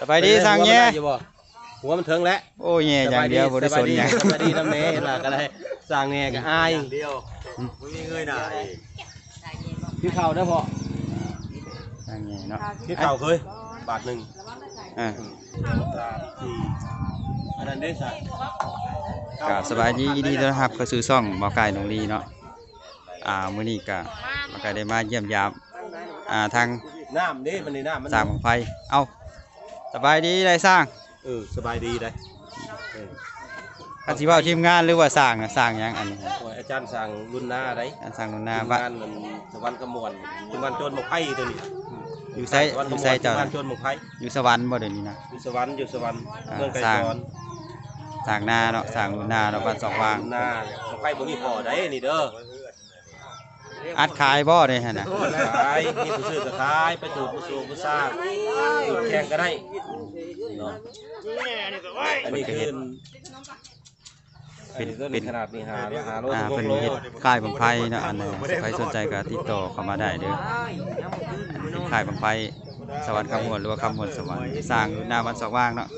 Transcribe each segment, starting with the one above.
ສະບາຍດີ ຊ່າງແຍ່. ຫົວມັນເທິງແຫຼະ. ໂອ້ ແຍ່ຢ່າງດຽວ ບໍ່ໄດ້ສົນຫຍັງ. ສະບາຍດີນຳແນ່ ເຫັນວ່າກໍໄດ້ ຊ່າງແນ່ກໍອາຍ. ບໍ່ມີເງີຍໜ້າ. ກິນເຂົ້າເດີພໍ່. ຊ່າງແຍ່ເນາະ. ກິນເຂົ້າເຄີຍ ບາດໜຶ່ງ. ເອີ ສາມ ສີ່ ອັນນັ້ນເດ້. ກໍສະບາຍດີ ຍິນດີຕ້ອນຮັບເຂົ້າສູ່ຊ່ອງບ່າວກາຍ ນ້ອງລີເນາະ. ອ່າ ມື້ນີ້ກະ ກະໄດ້ມາຢ້ຽມຢາມ ອ່າ ທາງ ນ້ຳເດ້ ມັນນີ້ນ້ຳມັນ ສ້າງບັ້ງໄຟ. ເອົ້າ ສະບາຍດີໄດ໋ຊ່າງ. ເອີ ສະບາຍດີໄດ໋. ເອີ ຄັນຊິເວົ້າທີມງານ ຫຼືວ່າຊ່າງນະ ຊ່າງຫຍັງອັນນີ້? ໂອ້ຍ ອາຈານຊ່າງລຸນນາໄດ໋. ອາຈານຊ່າງລຸນນາ ທີມງານນັ້ນ ສະຫວັນຄຳມ່ວນ ທີມງານໂຈນບັ້ງໄຟໂຕນີ້. ຢູ່ໃສ ຢູ່ໃສເຈົ້າ? ທີມງານໂຈນບັ້ງໄຟ ຢູ່ສະຫວັນບໍ່ດຽວນີ້ນະ? ຢູ່ສະຫວັນ ຢູ່ສະຫວັນ ອ່າ ເມືອງໄກສອນ. ຊ່າງນາເນາະ ຊ່າງລຸນນາເນາະ ບ້ານສອງວາງ. ລຸນນາ ບັ້ງໄຟບໍ່ມີພໍ້ໄດ໋ນີ້ເດີ. ອັດຂາຍບໍ່ເດຫັ້ນນະ? ຂາຍ ມີຜູ້ຊື້ກໍຂາຍ ໄປຈູດຜູ້ສູງຜູ້ສ້າງ ຈູດແຂ່ງກໍໄດ້ເນາະ. ອັນນີ້ຄື ເປັນ ອັນນີ້ເປັນຂະໜາດນີ້ ຫ້າ ຫ້າໂລ ອ່າ ເພິ່ນເຮັດຄ້າຍບັ້ງໄຟເນາະ. ອັນໃດໃຜສົນໃຈກໍຕິດຕໍ່ເຂົ້າມາໄດ້ເດີ. ເປັນຄ້າຍບັ້ງໄຟສະຫວັນຄຳມ່ວນ ຫຼືວ່າຄຳມ່ວນສະຫວັນ ສ້າງຢູ່ໜ້າບ້ານສອງວາງເນາະ.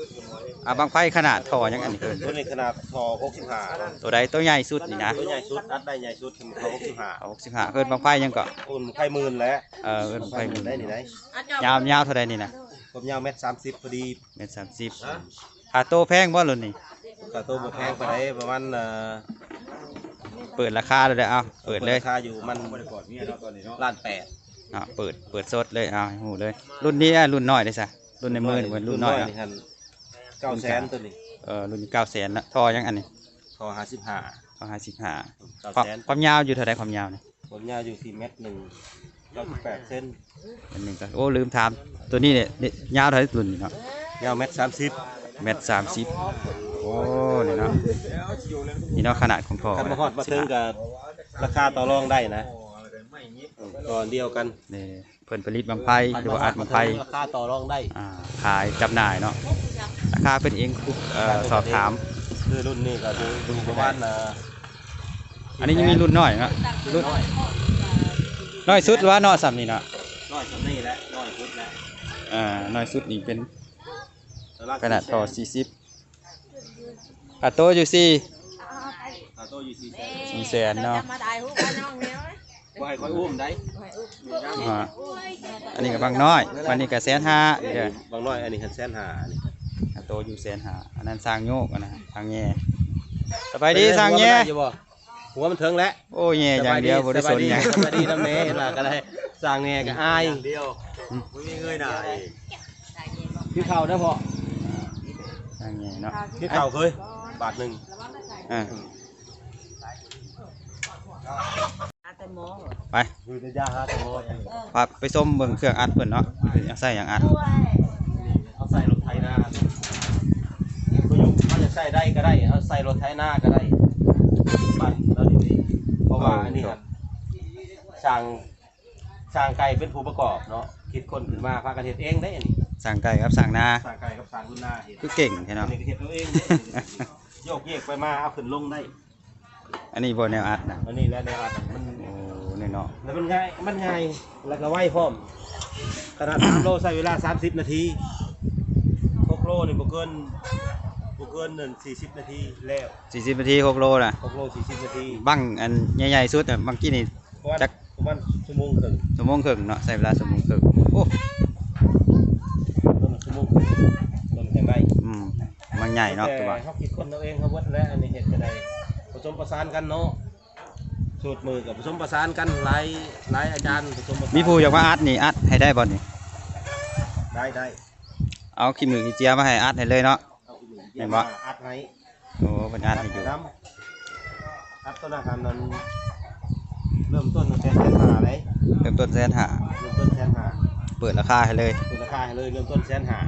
ອ່າ ບັ້ງໄຟຂະໜາດທໍ່ຫຍັງອັນນີ້? ໂຕນີ້ຂະໜາດທໍ່ຫົກສິບຫ້າ. ໂຕໃດ ໂຕໃຫຍ່ສຸດນີ້ນະ? ໂຕໃຫຍ່ສຸດ ອັດໄດ້ໃຫຍ່ສຸດຄືເຂົາຫົກສິບຫ້າ. ເຂົາຫົກສິບຫ້າ. ເອີ້ນບັ້ງໄຟຫຍັງເກາະ? ເອີ້ນບັ້ງໄຟໝື່ນແຫຼະ. ເອີ ເອີ້ນບັ້ງໄຟໝື່ນໄດ້ນີ້ໄດ໋. ຍາວ ຍາວເທົ່າໃດນີ້ນະ? ຄວາມຍາວແມັດສາມສິບພໍດີ. ແມັດສາມສິບ. ຄ່າໂຕແພງບໍ່ລຸ້ນນີ້? ຄ່າໂຕບໍ່ແພງປານໃດ ປະມານ ເອີ ເປີດລາຄາເລີຍເດີ້. ເອົາ ເປີດເລີຍ. ເປີດລາຄາຢູ່ມັນລ້ານແປດ. ເອົາ ເປີດ ເປີດສົດເລີຍ. ເອົາ ໃຫ້ຮູ້ເລີຍ. ລຸ້ນນີ້ ລຸ້ນນ້ອຍເດ້ຊະ? ລຸ້ນໃນມືນີ້ ລຸ້ນນ້ອຍ ລຸ້ນນ້ອຍ ເນາະ. ເກົ້າແສນໂຕນີ້. ເອີ ລຸ້ນນີ້ເກົ້າແສນລະ. ທໍ່ຫຍັງອັນນີ້? ທໍ່ຫ້າສິບຫ້າ. ທໍ່ຫ້າສິບຫ້າ. ເກົ້າແສນ. ຄວາມຍາວຢູ່ເທົ່າໃດ ຄວາມຍາວນີ້? ຄວາມຍາວຢູ່ທີ່ແມັດໜຶ່ງ ເກົ້າສິບແປດເຊັນ. ແມັດໜຶ່ງກໍ ໂອ້ ລືມຖາມ ໂຕນີ້ເດ ຍາວເທົ່າໃດລຸ້ນນີ້ເນາະ? ຍາວແມັດສາມສິບ. ແມັດສາມສິບ. ໂອ້ ນີ້ເນາະ ນີ້ເນາະ ຂະໜາດຂອງທໍ່. ຄັນມາຮອດມາເຖິງກໍລາຄາຕໍ່ລອງໄດ້ນະ ຕອນດຽວກັນ. ນີ້ ເພິ່ນຜະລິດບັ້ງໄຟ ຫຼືວ່າອັດບັ້ງໄຟ ລາຄາຕໍ່ລອງໄດ້. ອ່າ ຂາຍຈຳໜ່າຍເນາະ. ລາຄາເພິ່ນເອງ ເອີ ສອບຖາມ. ຄືລຸ້ນນີ້ກໍຢູ່ ຢູ່ປະມານ ອ່າ ອັນນີ້ຍັງມີລຸ້ນນ້ອຍເນາະ. ລຸ້ນນ້ອຍ ນ້ອຍສຸດວ່າເນາະ ສ່ຳນີ້ເນາະ. ນ້ອຍສ່ຳນີ້ແຫຼະ ນ້ອຍສຸດແຫຼະ. ອ່າ ນ້ອຍສຸດນີ້ເປັນຂະໜາດທໍ່ສີ່ສິບ. ຄ່າໂຕຢູ່ສີ່ ຄ່າໂຕຢູ່ສີ່ແສນ ສີ່ແສນເນາະ. ບໍ່ໃຫ້ຂ້ອຍອຸ້ມໄດ໋. ອ່າ ອັນນີ້ກໍບັ້ງນ້ອຍ ບັ້ງນີ້ກໍແສນຫ້າເດີ. ບັ້ງນ້ອຍ ອັນນີ້ແສນຫ້າ ອັນນີ້ ຄ່າໂຕຢູ່ແສນຫ້າ. ອັນນັ້ນຊ່າງໂຍກ ອັນນັ້ນຊ່າງແຍ່. ສະບາຍດີ ຊ່າງແຍ່. ຫົວມັນເທິງແຫຼະ. ໂອ້ ແຍ່ຢ່າງດຽວ ບໍ່ໄດ້ສົນຫຍັງ. ສະບາຍດີນຳແນ່ ເຫັນວ່າກໍໄດ້ ຊ່າງແນ່ກໍອາຍ. ບໍ່ມີເງີຍໜ້າ. ກິນເຂົ້າເດີພໍ່. ຊ່າງແຍ່ເນາະ. ກິນເຂົ້າເຄີຍ ບາດໜຶ່ງ. ອ່າ ໄປ ໄປ ໄປຊົມເບິ່ງເຄື່ອງອັດເພິ່ນເນາະ. ເພິ່ນເອົາໃສ່ຫຍັງອັດ? ເຮົາໃສ່ລົດໄຖນາ ປະຍຸກເຮົາຈະໃຊ້ໄດ້ກໍໄດ້ ເຮົາໃສ່ລົດໄຖນາກໍໄດ້. ບັດເຮົານີ້ ເພາະວ່າອັນນີ້ຫັ້ນ ຊ່າງ ຊ່າງໄກ່ເປັນຜູ້ປະກອບເນາະ ຄິດຄົ້ນຂຶ້ນມາ ພາກັນເຮັດເອງເດ້ອັນນີ້. ຊ່າງໄກ່ກັບຊ່າງນາ ຊ່າງໄກ່ກັບຊ່າງລຸນນາເຮັດ ຄືເກັ່ງແທ້ເນາະ. ອັນນີ້ກໍເຮັດເອົາເອງເດ້ ໂຍກເຍກໄປມາ ເອົາຂຶ້ນລົງໄດ້. ອັນນີ້ບໍ່ແນວອັດນະ? ອັນນີ້ແຫຼະແນວອັດມັນ. ໂອ້ ນີ້ເນາະ ແລ້ວມັນງ່າຍ ມັນງ່າຍ ແລ້ວກໍໄວພ້ອມ. ຂະໜາດສາມໂລໃຊ້ເວລາສາມສິບນາທີ ຫົກໂລນີ້ບໍ່ເກີນ ບໍ່ເກີນນັ້ນສີ່ສິບນາທີແລ້ວ. ສີ່ສິບນາທີຫົກໂລນະ? ຫົກໂລສີ່ສິບນາທີ. ບັ້ງອັນໃຫຍ່ໆສຸດນະ ບັ້ງກີ້ນີ້ ປະມານ ຈັກ ປະມານຊົ່ວໂມງເຄິ່ງ. ຊົ່ວໂມງເຄິ່ງເນາະ ໃຊ້ເວລາຊົ່ວໂມງເຄິ່ງ. ໂອ້ ປະມານຊົ່ວໂມງເຄິ່ງ ຕົ້ນຈັ່ງໄດ້. ອືມ ມັນໃຫຍ່ເນາະ ແຕ່ ຄືວ່າ ເຮົາຄິດຄົ້ນເອົາເອງ ເຮົາເບິດແຫຼະ ອັນນີ້ເຮັດກໍໄດ້ ປະສົມປະສານກັນເນາະ. ສູດມືກໍປະສົມປະສານກັນ ຫຼາຍ ຫຼາຍອາຈານປະສົມປະສານ. ມີຜູ້ຢາກມາອັດນີ້ ອັດໃຫ້ໄດ້ບໍ່ນີ້? ໄດ້ ໄດ້. ເອົາຂີ້ມືຂີ້ເຈຍມາໃຫ້ອັດໃຫ້ເລີຍເນາະ. ເອົາຂີ້ມືຂີ້ເຈຍ ແມ່ນບໍ່? ມາອັດໃຫ້. ໂອ້ ເພິ່ນອັດໃຫ້ຢູ່. ອັດໂຕນະ ອັນນັ້ນ ເລີ່ມຕົ້ນຕັ້ງແຕ່ແສນຫ້າເດ້. ເລີ່ມຕົ້ນແສນຫ້າ. ເລີ່ມຕົ້ນແສນຫ້າ. ເປີດລາຄາໃຫ້ເລີຍ. ເປີດລາຄາໃຫ້ເລີຍ ເລີ່ມຕົ້ນແສນຫ້າ.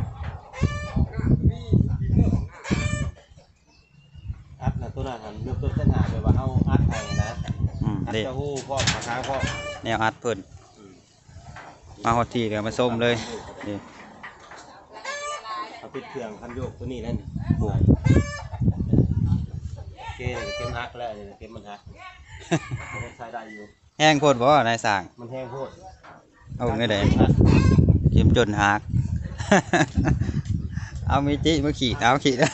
ອັດນະ ໂຕນັ້ນຫັ້ນເລີ່ມຕົ້ນແສນຫ້າ ແບບວ່າເຮົາອັດໃຫ້ນະ. ອືມ ອັດ ເດ້ ກະຫູພ້ອມ ກະຫາງພ້ອມ ແນວອັດເພິ່ນ. ອືມ ມາຮອດທີ່ແລ້ວມາຊົມເລີຍ. ນີ້ ເອົາຕິດເຄື່ອງຄັນໂຍກໂຕນີ້ແຫຼະນີ້. ໂອ້ ເກມ ເກມຫັກແລ້ວ ເກມມັນຫັກ. ໃຊ້ໄດ້ຢູ່. ແຮງໂພດບໍ່ນາຍຊ່າງ? ມັນແຮງໂພດ. ເອົາແນວໃດ? ເກມຈົນຫັກ. ເອົາເມຈິມາຂີດ ເອົາຂີດ ໄດ້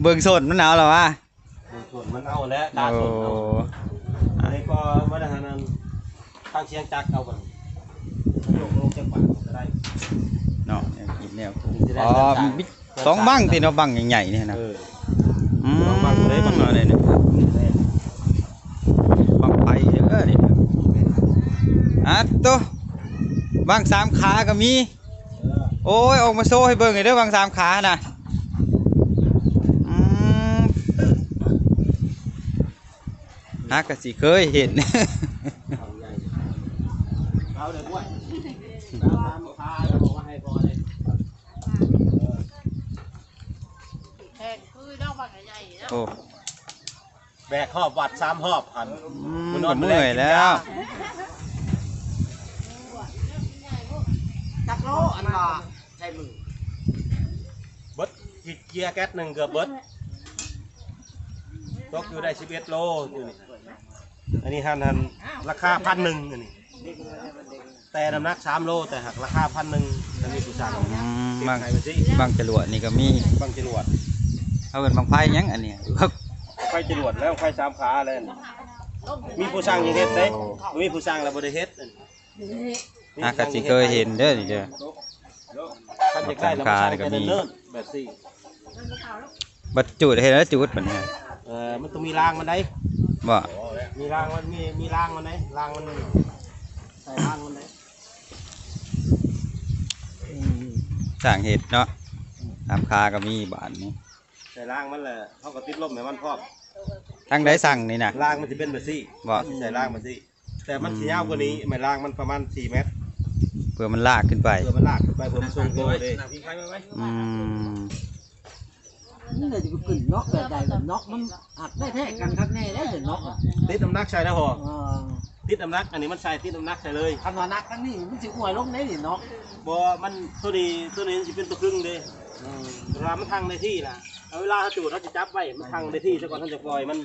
ເບິ່ງສົ້ນມັນເອົາລະວະ ເບິ່ງສົ້ນມັນເອົາແຫຼະ ຕາສົ້ນເອົາ ໂອ້ ອັນນີ້ກໍບໍ່ໄດ້ຫັ້ນ ອັນ ທາງຊຽງຈັກເອົາບັດນີ້ ຍົກລົງຈັກບາດກໍໄດ້ເນາະ ແນວກິນແນວ ອໍ ມີສອງບັ້ງຕິເນາະ ບັ້ງໃຫຍ່ໆນີ້ນະ ເອີ ອືມ ສອງບັ້ງເລີຍ ບັ້ງນ້ອຍເລີຍ ບັ້ງໄຟເດີນີ້ ອາໂຕ ບັ້ງສາມຂາກໍມີ ໂອ້ຍ ອອກມາໂຊໃຫ້ເບິ່ງເດີ ບັ້ງສາມຂານະ ອືມ ຫາກະຊິເຄີຍເຫັນ ເອົາເດີ ໂອ້ ແບກຮອບວັດສາມຮອບຫັ້ນ ອືມ ມື້ນອນ ກໍເມື່ອຍແລ້ວ ຈັກໂລ ອັນວ່າໃສ່ມື ເບິດ ເກຍແກັດໜຶ່ງເກືອບເບິດ ຕົກຢູ່ໄດ້ສິບເອັດໂລຢູ່ນີ້ ອັນນີ້ຫັ້ນ ຫັ້ນ ລາຄາພັນໜຶ່ງ ອັນນີ້ ແຕ່ນ້ຳໜັກສາມໂລ ແຕ່ຫາກລາຄາພັນໜຶ່ງ ມັນມີຜູ້ສັ່ງ ອືມ ບັ້ງ ບັ້ງຈະຫຼວດນີ້ກໍມີ ບັ້ງຈະຫຼວດ ເຂົາເອີ້ນບັ້ງໄຟຫຍັງອັນນີ້ ໄຟຈະຫຼວດແລ້ວ ໄຟສາມຂາແລ້ວ ມີຜູ້ສັ່ງຍັງເຮັດເດ້ ໂອ້ ມີຜູ້ສັ່ງແລ້ວບໍ່ໄດ້ເຮັດ ຫາກະຊິເຄີຍເຫັນເດີນີ້ເດີ ບັ້ງສາມຂານີ້ກໍມີ ແບບຊີ້ ບັດຈູດເຮັດແລ້ວຈູດບັດນີ້ ເອີ ມັນຕ້ອງມີລາງມັນໄດ໋ ບໍ່ ມີລາງມັນ ມີ ມີລາງມັນໄດ໋ ລາງມັນ ໃສ່ລາງມັນໄດ໋ ອືມ ຊ່າງເຮັດເນາະ ສາມຂາກໍມີບາດນີ້ ໃສ່ລາງມັນແຫຼະ ເຮົາກໍຕິດລົມໃຫ້ມັນພ້ອມ ທາງໃດສັ່ງນີ້ນະ ລາງມັນຊິເປັນແບບຊີ້ ບໍ່ ໃສ່ລາງມັນຊີ້ ແຕ່ມັນຊິຍາວກວ່ານີ້ ອືມ ແມ່ນລາງມັນປະມານສີ່ແມັດ ເພື່ອມັນລາກຂຶ້ນໄປ ເພື່ອມັນລາກຂຶ້ນໄປ ເພື່ອມັນຊົງໂຕເດ້ ອືມ ມັນເລີຍຊິໄປຂຶ້ນເນາະ ແບບໃດເນາະ ມັນຫັກໄດ້ແທ້ກັນຄັກແນ່ເດ້ເນາະ ຕິດນ້ຳໜັກໃສ່ນະພໍ່ ເອີ ຕິດນ້ຳໜັກ ອັນນີ້ມັນໃສ່ຕິດນ້ຳໜັກໃສ່ເລີຍ ຄັນວ່າໜັກທາງນີ້ມັນຊິອວຍລົງເດ້ນີ້ເນາະ ບໍ່ ມັນ ໂຕນີ້ ໂຕນີ້ມັນຊິເປັນຕົວຄຶ່ງເດ້ ເອີ ເວລາມັນທັງໄດ້ທີ່ລະ ເວລາເຮົາຈູດເຮົາຈະຈັບໄວ້ ມັນທັງໄດ້ທີ່ຊະກ່ອນ ເຮົາຈະປ່ອຍມັນ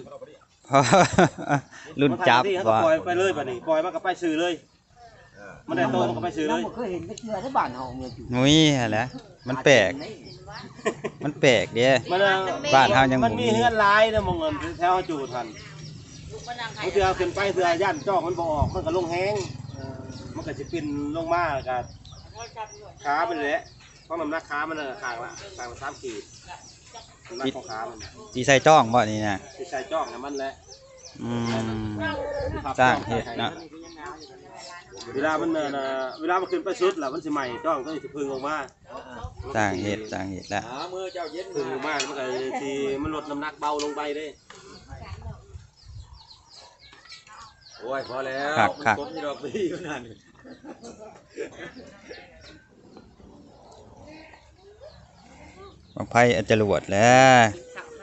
ລຸ້ນຈັບ ມັນທັງໄດ້ທີ່ ເຮົາກໍປ່ອຍໄປເລີຍ ບັດນີ້ປ່ອຍມັນກໍໄປຊື່ເລີຍ ມັນໄດ້ໂຕມັນກໍໄປຊື່ເລີຍ ຍັງບໍ່ເຄີຍເຫັນຈັກເທື່ອໃນບ້ານເຮົາເມືອຈູດ ມີຫັ້ນແຫຼະ ມັນແປກ ມັນແປກເດ້ ມັນ ບ້ານເຮົາຍັງ ມັນມີເຮືອນຫຼາຍນະ ໝ່ອງແຖວເຮົາຈູດຫັ້ນ ບາງເທື່ອຂຶ້ນໄປເທື່ອຢ້ານຈອກມັນບໍ່ອອກ ມັນກໍລົງແຮງ ມັນກໍຊິປິ່ນລົງມາ ແລ້ວກໍຂາມັນແຫຼະ ຂອງນ້ຳໜັກຂາມັນນະ ຂ້າງລະ ຂ້າງລະສາມຂີດ ນ້ຳໜັກຂອງຂາມັນ ຊິໃສ່ຈ້ອງບໍ່ນີ້ນະ ຊິໃສ່ຈ້ອງໃຫ້ມັນແຫຼະ ອືມ ຊ່າງເຮັດເນາະ ເວລາມັນ ເວລາມັນຂຶ້ນໄປສຸດລະ ມັນຊິໄໝ້ຈ້ອງ ຕ້ອງຊິເພິ່ງອອກມາ ຊ່າງເຮັດ ຊ່າງເຮັດລະ ເພິ່ງອອກມາ ມັນກໍຊິ ມັນລົດນ້ຳໜັກເບົາລົງໄປເດ້ ໂອ້ຍ ພໍແລ້ວ ຄັກໆ ກົບຢູ່ດອກປີຢູ່ນັ້ນ ບັ້ງໄຟຈະຫຼວດແຫຼະ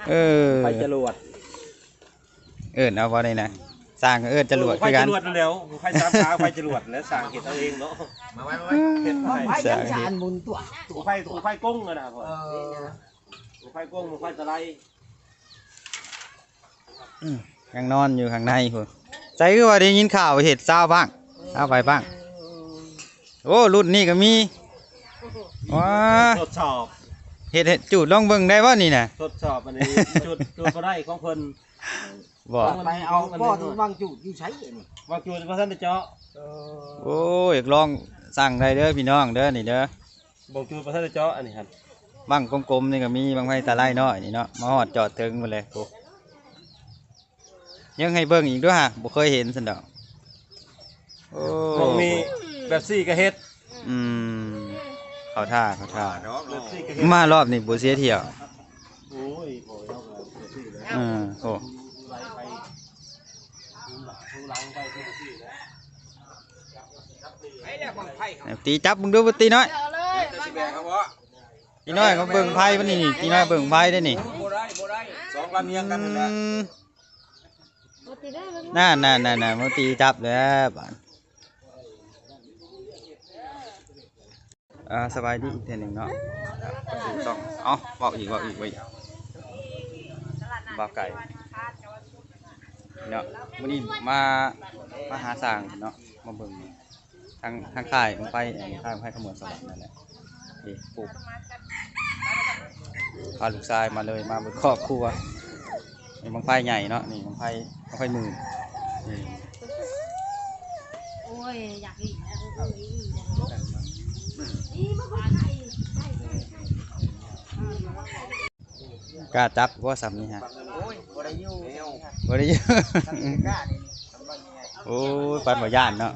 ເອີ ໄຟຈະຫຼວດ ເອີ້ນເອົາບໍ່ນີ້ນະ ຊ່າງກໍເອີ້ນຈະຫຼວດຄືກັນ ເອີ ໄຟຈະຫຼວດນັ້ນແຫຼ້ວ ໄຟສາມຂາ ໄຟຈະຫຼວດແຫຼະ ຊ່າງເຮັດເອົາເອງເນາະ ມາໄວ້ ມາໄວ້ ເຮັດໃຫ້ ຊ່າງເຮັດ ໄຟ ໄຟກົງຫັ້ນນະ ເອີ ໄຟກົງ ໄຟຕະໄລ ອືມ ຍັງນອນຢູ່ຂ້າງໃນພຸ້ນ ໃສຄືວ່າໄດ້ຍິນຂ່າວເຮັດຊາວບ້າງ ຊາວປາຍບ້າງ ໂອ້ ລຸ້ນນີ້ກໍມີ ວ້າ ທົດສອບ ເຮັດ ເຮັດ ຈູດລອງເບິ່ງໄດ້ບໍ່ນີ້ນະ ທົດສອບອັນນີ້ ຈູດ ຈູດບໍ່ໄດ້ຂອງເພິ່ນ ບໍ່ ໄປເອົາບໍ່ ວາງຈູດຢູ່ໃສອັນນີ້ ວາງຈູດບໍ່ທັນໄດ້ເຈາະ ເອີ ໂອ້ ຢາກລອງສັ່ງໄດ້ເດີພີ່ນ້ອງເດີນີ້ເດີ ວາງຈູດບໍ່ທັນໄດ້ເຈາະອັນນີ້ຫັ້ນ ບັ້ງກົມໆນີ້ກໍມີ ບັ້ງໄຟຕາໄລນ້ອຍນີ້ເນາະ ມາຮອດຈອດເທິງພຸ້ນແຫຼະ ໂອ້ ຍັງໃຫ້ເບິ່ງອີກດ້ວຍຫະ ບໍ່ເຄີຍເຫັນຊັ້ນດອກ ໂອ້ ບໍ່ມີແບບຊີ້ກໍເຮັດ ອືມ ເຂົ້າທ່າ ເຂົ້າທ່າ ແບບຊີ້ກໍເຮັດ ມາຮອບນີ້ບໍ່ເສຍທ່ຽວ ໂອ້ຍ ບໍ່ເອົາແບບຊີ້ແລ້ວ ເອີ ໂອ້ ໄປ ໄປ ໄປ ໄປ ໄປ ຕີຈັບເບິ່ງດູ ບໍ່ຕີນ້ອຍ ຕີນ້ອຍກໍເບິ່ງໄຟມັນນີ້ ຕີນ້ອຍເບິ່ງໄຟໄດ້ນີ້ ບໍ່ໄດ້ ບໍ່ໄດ້ ສອງລຳລຽງກັນນັ້ນແຫຼະ ອືມ ນັ້ນໆໆໆ ມາຕີຈັບແລ້ວບາດ ອ່າ ສະບາຍດີອີກເທື່ອໜຶ່ງເນາະ ເອົາ ເວົ້າອີກ ເວົ້າອີກ ເວົ້າອີກ ບ່າວໄກ່ເນາະ ມື້ນີ້ມາ ມາຫາຊ່າງເນາະ ມາເບິ່ງທາງ ທາງຄ້າຍບັ້ງໄຟ ຄ້າຍບັ້ງໄຟຂະໝວນສະຫວັນນັ້ນແຫຼະ. ນີ້ ປູກ ພາລູກຊາຍມາເລີຍ ມາເບິດຄອບຄົວ. ນີ້ບັ້ງໄຟໃຫຍ່ເນາະ ນີ້ບັ້ງໄຟ ບັ້ງໄຟໝື່ນ ນີ້ ໂອ້ຍ ຢາກຫຼິ້ນແລ້ວ ເອີ ອີ່ແລ້ວ ອີ່ມາເບິ່ງໄກ່ ໄກ່ ໄກ່ ໄກ່ ກ້າຈັບບໍ່ສ່ຳນີ້ຮະ? ໂອ້ຍ ບໍ່ໄດ້ຢູ່ ບໍ່ໄດ້ຢູ່ ໂອ້ຍ ປານບໍ່ຢ້ານເນາະ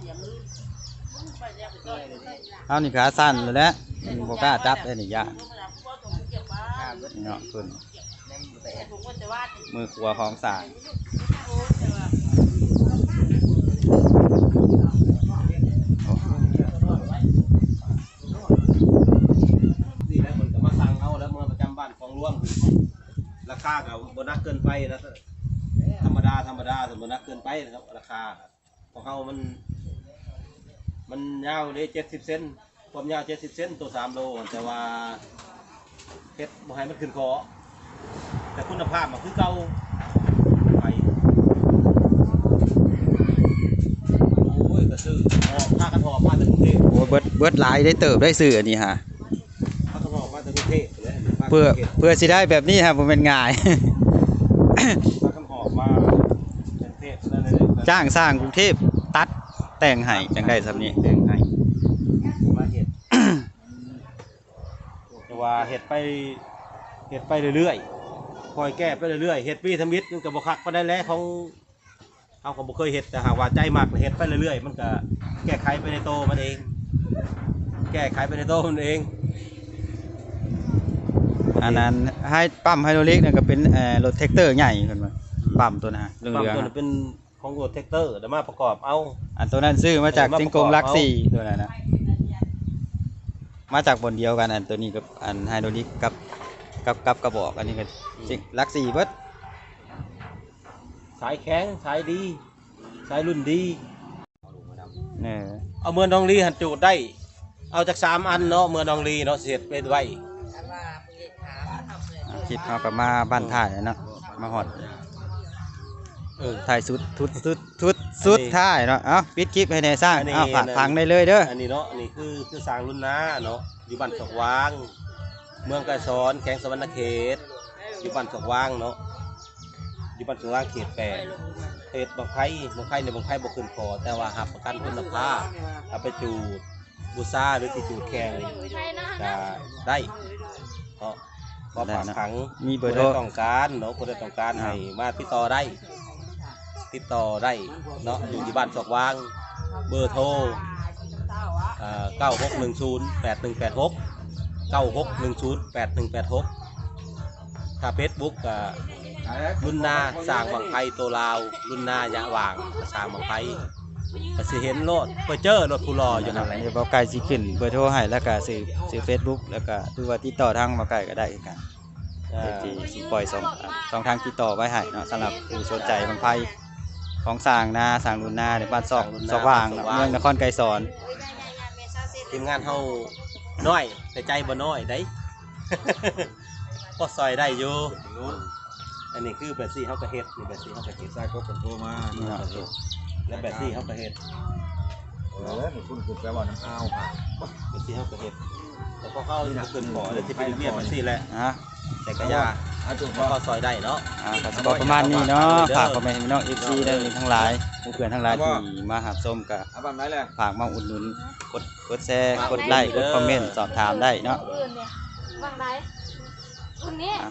ເຮົານີ້ຂາສັ້ນແລ້ວ ບໍ່ກ້າຈັບເດ້ນີ້ ຢ້ານເນາະ ເພິ່ນ ມືຂວາຂອງສາງ ນີ້ແຫຼະ ເພິ່ນກໍມາສັ່ງເອົາແລ້ວ ເມືອປະຈຳບ້ານຂອງຫຼວງ ລາຄາກໍບໍ່ໜັກເກີນໄປນະ ທຳມະດາ ທຳມະດາ ບໍ່ໜັກເກີນໄປນະ ລາຄາ ຂອງເຮົາມັນ ມັນຍາວເດ້ ເຈັດສິບເຊັນ ຄວາມຍາວເຈັດສິບເຊັນ ໂຕສາມໂລ ແຕ່ວ່າເຮັດບໍ່ໃຫ້ມັນຂຶ້ນຄໍ ແຕ່ຄຸນນະພາບມັນຄືເກົ່າ ໄປ ໂອ້ຍ ກໍຊື້ຫອບ ພາກັນຫອບມາແຕ່ກຸງເທບ ໂອ້ຍ ເບິດ ເບິດຫຼາຍໄດ້ເຕີບໄດ້ຊື້ອັນນີ້ຫາ ພາກັນຫອບມາແຕ່ກຸງເທບ ເພື່ອ ເພື່ອຊິໄດ້ແບບນີ້ຫາບໍ່ແມ່ນງ່າຍ ພາກັນຫອບມາແຕ່ກຸງເທບ ຈ້າງຊ່າງກຸງເທບຕັດແຕ່ງໃຫ້ຈັ່ງໄດ້ສ່ຳນີ້ ແຕ່ງໃຫ້ມາເຮັດ ແຕ່ວ່າເຮັດໄປ ເຮັດໄປເລື້ອຍໆ ຄ່ອຍແກ້ໄປເລື້ອຍໆ ເຮັດປີທຳອິດມັນກໍບໍ່ຄັກປານໃດແຫຼະ ຂອງເຮົາກໍບໍ່ເຄີຍເຮັດ ແຕ່ຫາກວ່າໃຈມັກເຮັດໄປເລື້ອຍໆ ມັນກໍແກ້ໄຂໄປໃນໂຕມັນເອງ ແກ້ໄຂໄປໃນໂຕມັນເອງ ອັນນັ້ນ ໄຮ ປ້ຳໄຮໂດຣລິກນັ້ນກໍເປັນ ເອີ ລົດແທັກເຕີໃຫຍ່ເພິ່ນວ່າ ປ້ຳໂຕນັ້ນ ປ້ຳໂຕນັ້ນເປັນ ຂອງລົດແທັກເຕີ ແລ້ວມາປະກອບເອົາ ອັນໂຕນັ້ນຊື້ມາຈາກ ເອີ ມາປະກອບເອົາ ເຊຍງກົງຫຼັກສີ່ ໂຕນັ້ນນະ ມາຈາກບ່ອນດຽວກັນ ອັນໂຕນີ້ກັບອັນໄຮໂດຣລິກກັບ ກັບ ກັບກະບອກ ອັນນີ້ກໍ ອືມ ເຊງຫຼັກສີ່ເບິດ ສາຍແຂງ ສາຍດີ ສາຍລຸ້ນດີ ເອີ ເອົາເມືອໜອງລີຫັ້ນຈູດໄດ້ ເອົາຈັກສາມອັນເນາະ ເມືອໜອງລີເນາະ ຊິເຮັດເປັນໄວ້ ອ່າ ຄລິບເຮົາກໍມາບັ້ນທ້າຍແລ້ວເນາະ ມາຮອດ ເອີ ທ້າຍສຸດ ສຸດ ສຸດ ສຸດ ສຸດທ້າຍເນາະ ເອົ້າ ປິດຄລິບໃຫ້ແດ່ຊ່າງ ເອົ້າ ຝາກຝັງໄດ້ເລີຍເດີ ອັນນີ້ເນາະ ນີ້ຄື ຄືຊ່າງລຸນນາເນາະ ຢູ່ບ້ານສອກຫວ່າງ ເມືອງໄກສອນ ແຂວງສະຫວັນນະເຂດ ຢູ່ບ້ານສອກຫວ່າງເນາະ ຢູ່ບ້ານສອກຫວ່າງ ເຂດແປດ ເຮັດບັ້ງໄຟ ບັ້ງໄຟນີ້ ບັ້ງໄຟບໍ່ຂຶ້ນຄໍ ແຕ່ວ່າຮັບປະກັນຄຸນນະພາບ ເອົາໄປຈູດ ບູຊາ ຫຼື ຊິຈູດແຂ່ງກໍໄດ້ເນາະ ຂໍຝາກຝັງ ມີເບີໂທ ຜູ້ໃດຕ້ອງການເນາະ ຜູ້ໃດຕ້ອງການ ອ່າ ໃຫ້ມາຕິດຕໍ່ໄດ້ ຕິດຕໍ່ໄດ້ເນາະ ຢູ່ທີ່ບ້ານສອກຫວ່າງ ເບີໂທ ເກົ້າຫົກໜຶ່ງສູນແປດໜຶ່ງແປດຫົກ ເກົ້າຫົກໜຶ່ງສູນແປດໜຶ່ງແປດຫົກ ຖ້າເຟສບຸກກໍລຸນນາ ຊ່າງບັ້ງໄຟໂຕລາວ ລຸນນາຍະຫວ່າງ ຊ່າງບັ້ງໄຟ ກໍຊິເຫັນໂລດ ໄປເຈີໂລດຜູ້ຫຼໍ່ຢູ່ຫັ້ນແຫຼະ ດຽວບ່າວໄກ່ຊິຂຶ້ນເບີໂທໃຫ້ ແລ້ວກໍຊື່ ຊື່ເຟສບຸກ ແລ້ວກໍຖືວ່າຕິດຕໍ່ທາງບ່າວໄກ່ກໍໄດ້ຄືກັນ ອ່າ ທີ່ຊິປ່ອຍຊ່ອງ ຊ່ອງທາງຕິດຕໍ່ໄວ້ໃຫ້ເນາະ ສຳລັບຜູ້ສົນໃຈບັ້ງໄຟຂອງຊ່າງນາ ຊ່າງລຸນນາ ໃນບ້ານຊອກ ຊ່າງລຸນນາ ຊອກຫວ່າງເນາະ ຊອກຫວ່າງ ເມືອງນະຄອນໄກສອນ ທີມງານເຮົານ້ອຍ ແຕ່ໃຈບໍ່ນ້ອຍໃດ ພໍຊ່ອຍໄດ້ຢູ່ ອັນນີ້ຄືແບບຊີ້ເຮົາກໍເຮັດ ນີ້ແບບຊີ້ເຮົາກໍເຮັດ ສາຍກົບເພິ່ນໂທມາ ແລ້ວແບບຊີ້ເຮົາກໍເຮັດ ເອີ ນີ້ຄຸນຄືແປວ່ານ້ຳອາວ ແບບຊີ້ເຮົາກໍເຮັດ ແຕ່ພວກເຮົາຍັງບໍ່ຂຶ້ນພໍ ແລ້ວຊິໄປລະບຽບແບບຊີ້ແຫຼະ ຮະ ແຕ່ກໍຢ່າ ແລ້ວພໍຊ່ອຍໄດ້ເນາະ ອ່າ ກໍຊິປະມານນີ້ເນາະ ຝາກພໍ່ແມ່ພີ່ນ້ອງເອັຟຊີໄດ້ທັງຫຼາຍ ໝູ່ເພື່ອນທັງຫຼາຍທີ່ມາຮັບຊົມ ກໍຝາກມາອຸດໜູນ ກົດ ກົດແຊ ກົດໄລ ກົດຄອມເມັນ ສອບຖາມໄດ້ເນາະ ມື້ອື່ນນີ້ ຫວ່າງໃດ ມື້ນີ້ ອ່າ